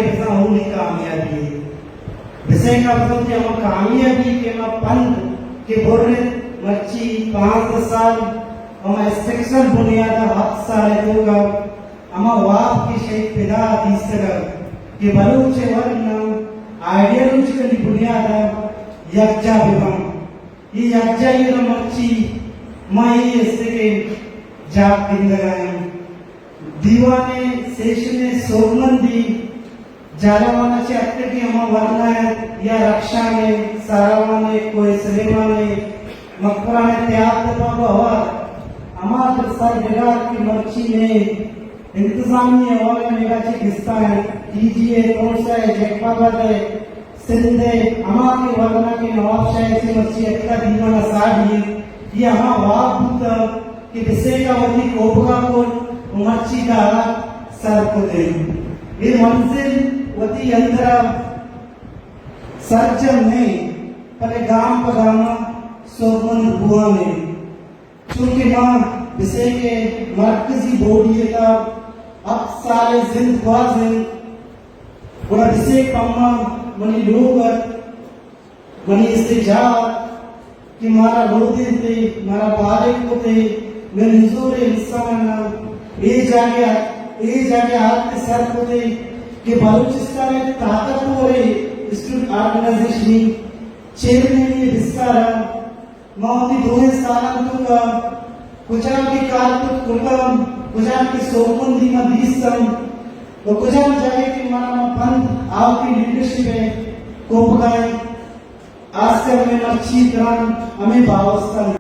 بزاں اولی کامیابی اے۔ بسیکا بزاں کہ ہما کامیابی کہ ما پند کہ برت مرچی پانزدہ سال ہما اسٹرکچرل بنیاد ءَ ہپت سال ءِ توکا ہما واب کہ شہید فدا دیستگ ات کہ بلوچ ورنا آئیڈیالوجیکلی بنیاد ءَ یکجا بہ باں۔ اے یکجائی ءَ مرچی ما اے استیں کہ جاک گندگ ءَ ایں۔ دیوان ءِ سیشن ءِ سوبمندی جھالاوان ءَ چہ اتکگیں ہما ورنا ات یا رخشان ءِ، ساراوان ءِ، کوہ سلیمان ءِ، مکران ءِ تیاب دپ ءَ بہ ہوار ہما سرڈگار کہ مرچی مئے انتظامی حوالہ ءَ میرا چہ گستا ات، ٹی جی ءِ، تونسہ ءِ، جیکب آباد ءِ، سندھ ءِ ہما کہ ورنا کہ نواب شاہ ءَ چہ مرچی اتکا دیوان ءَ ساڑی انت، اے ہما واب بوتگ کہ بسیکا وتی کوپگا کت ءُ مرچی دارا سر کت انت۔ اے منزل وتی اندرا سرجم نہ انت، بلے گام پہ گاما سوبمند بوان انت۔ چونکہ ما بسیک ءِ مرکزی باڈی ءِ تہا ہپت سال ءِ زند گوازینت، گڑا بسیک پہ ما منی لوگ ات، منی استجاہ ات کہ مارا رودینت ءُ مارا بالغ کت ءُ مئے نزور ءِ انساناں اے جاگہ ءَ، اے جاگہ ءَ آرت ءُ سر کت کہ بلوچستان ءِ طاقتوریں اسٹوڈنٹ آرگنائزیشنی چیئرمینی ءِ بستار ءَ ما وتی دوئیں سالانی توکا کجام کہ کار کت کرتگ، کجام کہ سوبمندی ما دیستگ ءُ کجام جاگہ کہ مارا ما پند آ وتی لیڈرشپ ءِ کوپگا انت، آسکر مئے مرچی تران ہمے باوست انت۔